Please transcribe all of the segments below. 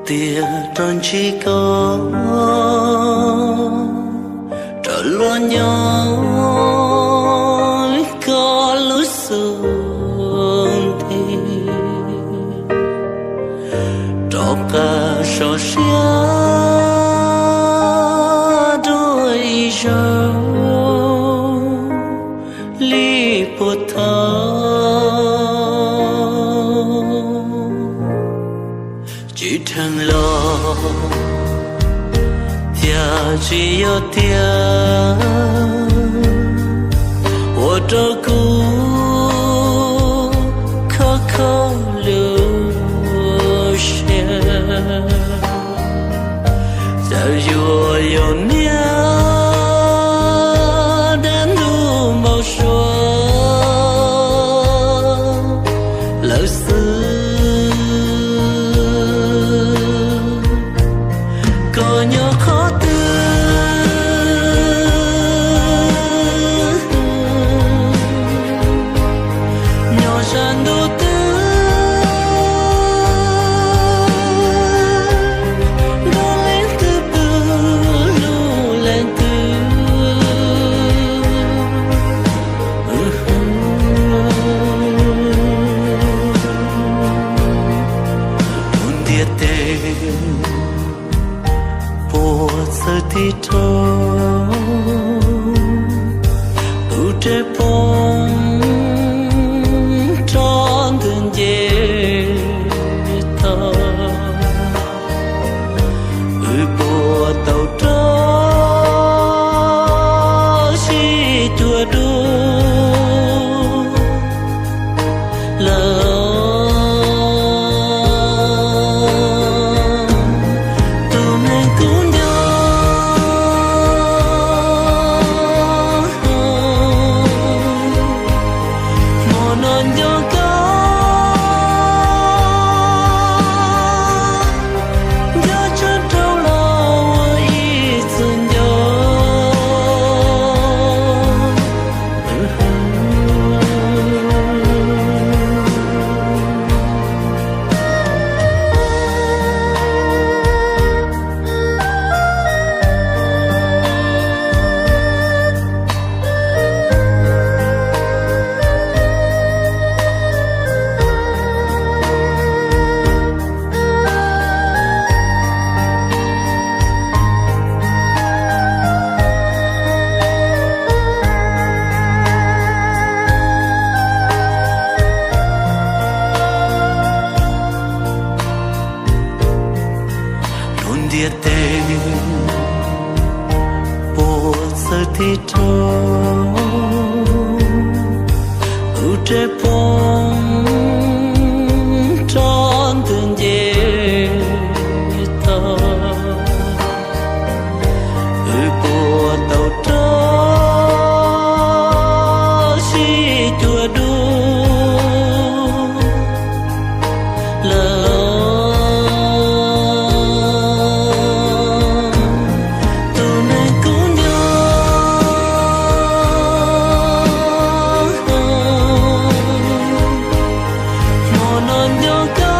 tias rov ntsib koj, rov los nyob koj lub xub ntiag, rov qab so siab dua ib zaug li puag thaum tsis dheev los, cas tsis yog tiag, ua rau kuv khov kho lub siab. Txawm yuav yog niag dab ntub npau suav lawm xwb, koj nyob qhov twg, nyob sab ntuj twg, nrog leej twg pw hlub leej twg. Lub ntiaj teb puas txawg tib rau, tus dej poob rov ntws nce toj. Wb puas tau rov sib cuag dua lawm, tus neeg kuv nco. Hmo no nco koj, nco tshaj rau los ua ib txwm nco. Lub ntiaj teb puas txawg tib rau, tus dej poob rov ntws nce toj. Wb puas tau rov sib cuag dua lawm, tus neeg kuv nco. Hmo no nco koj,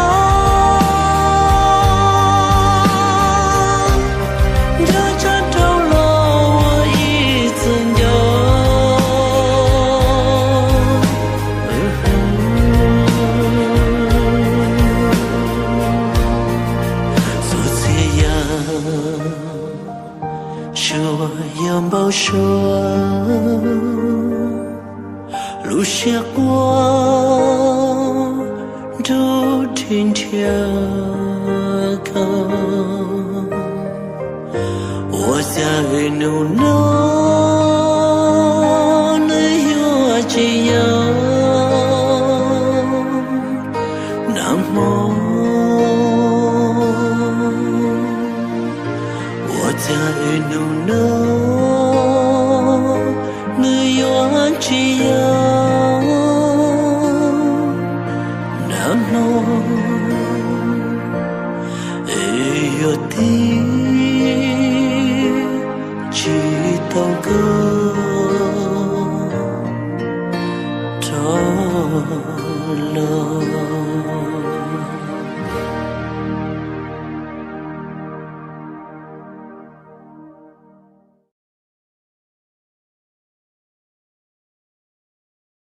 nco tshaj rau los ua ib txwm nco. Xub txhia yam suav yog npau suav, lub siab quaj nrub nrhiav nrhiav koj. Ua cas hnub no nws yuav tsis yog nag hmo? Ua cas hnub no nws yuav tsis yog nag hmo? Es yog tib